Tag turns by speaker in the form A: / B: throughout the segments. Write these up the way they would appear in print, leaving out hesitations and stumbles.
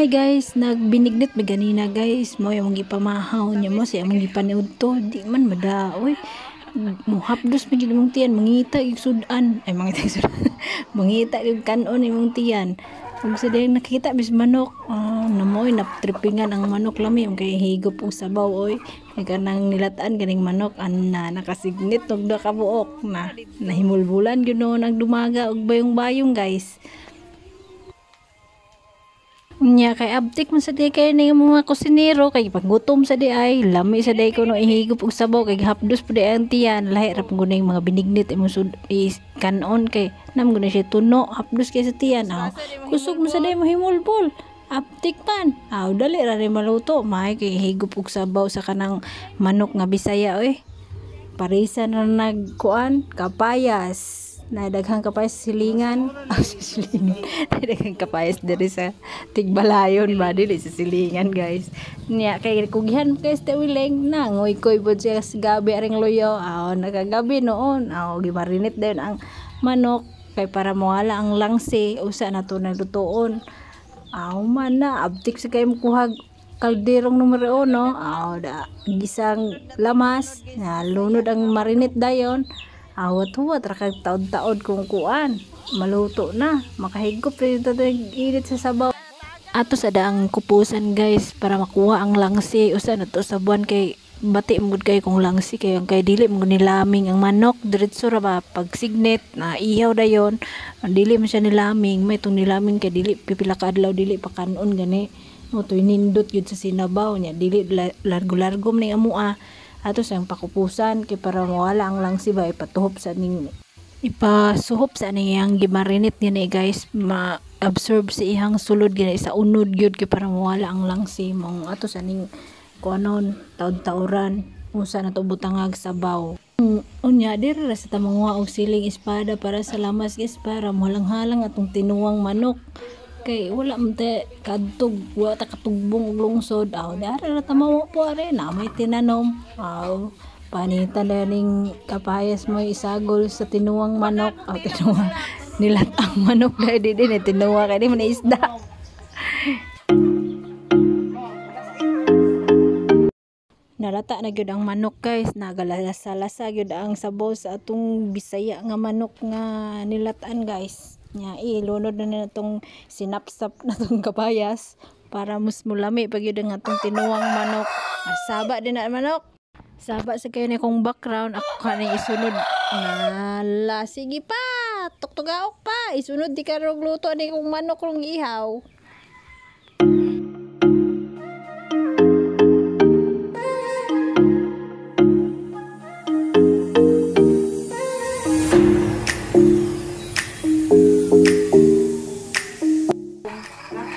A: Hi guys, nagbinignit mi ganina, guys. Mo yung gipamahaw niya mo siya among gipaniudto. Di man mada, oy. Muhapdos man jud imong tiyan, mangita yung sudan. Ay, mangita yung sudan. Mangita yung kanon imong tiyan. Ug sa dayang nakita bis manok, ah, namoy natripingan ang manok, lami ang kay higop og sabaw, oy. Kay kanang nilatan ganing manok anna nakasignit og duha ka buok na nahimulbulan gyud no nagdumaga og bayong-bayong, guys. Unya kay abtik man sa di kay ni mga kusinero kay paggutom sa di ay lami sa di ko no ihigop og sabaw kay hapdos pa di ang tiyan, lahi ra pud yung mga binignit imong sud is kanon kay nam guna siya tuno, hapdos kay sa tiyan. Aw, kusog mo sa di mo himulbol, aptik man. Aw, dali ra rin maluto, may kay higop og sabaw sa kanang manok nga Bisaya, oy. Parisa na nagkuan kapayas na daghang kapayas silingan. Ah, sa silingan, daghang kapayas diri sa Tigbalayon ba, dili sa silingan, guys. Niya kay kugihan kay sa wileng na ngoy-koy pod siya sa gabi aring luyo. Aw, nakagabi noon. Aw, gimarinate din ang manok kay para mawala ang langsi usa na to naglutoon. Aw man na abtik sa kay mukuhag kalderong numero uno. Aw, da gisang lamas na lunod ang marinate dayon. Awat huwat ra kag taod-taod kung kuan maluto na, makahigop rin init sa sabaw. Ato sa daang kupusan, guys, para makuha ang langsi usa na to sa buwan kay bati mo gud kay kung langsi kay ang kay dili mo nilaming ang manok, diretso ra ba pag signit na ihaw dayon, dili man siya nilaming. May itong nilaming kay dili pipila ka adlaw dili pa kanon gani mo to'y nindot yun sa sinabaw niya, dili largo-largo man ni amua. Ato siyang pakupusan kay para mawala ang langsi ba, ipatuhop sa ning ipasuhop sa niyang gimarinate niya ni, guys, ma-absorb sa iyang sulod gani sa unod gyud kay para mawala ang langsi mong ato sa ning kuanon taod-taoran usa na to butangag sabaw. Unya diri ra sa tamanguha og siling espada para sa lamas, guys, para mohalang-halang atong tinuwang manok kay wala man te kadtog, wala ta katugbong og lungsod. Aw, di ara ra tamawo po are na may tinanom. Aw, panitan na ning kapayas mo isagol sa tinuwang manok. Aw, tinuwa nilat ang manok dahil di din tinuwa kay di man isda. Nalata na gyud ang manok, guys, nagalasa-lasa gyud ang sabaw sa atong Bisaya nga manok nga nilatan, guys. Nya ilunod na nila tong sinapsap na tong kapayas para mas mulami pa gyud ang atong tinuwang manok. Saba din na manok. Saba sa kayo ni kong background ako kaning isunod. Nala, sige pa, tuktugaok pa, isunod di ka rog luto ni kong manok rong ihaw.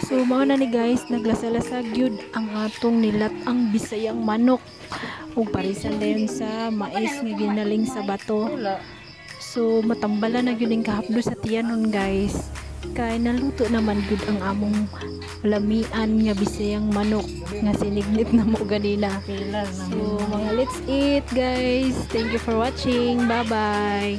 A: So mao na ni, guys, naglasalasag gyud ang atong nilat-ang Bisayang manok ug parisan dayon sa mais nga ginaling sa bato. So matambala na gyud ning kahapdos sa tiyanon, guys, kay naluto naman gyud ang among lamian nga Bisayang manok nga sinignit na mo ganina. So mga let's eat, guys. Thank you for watching. Bye bye.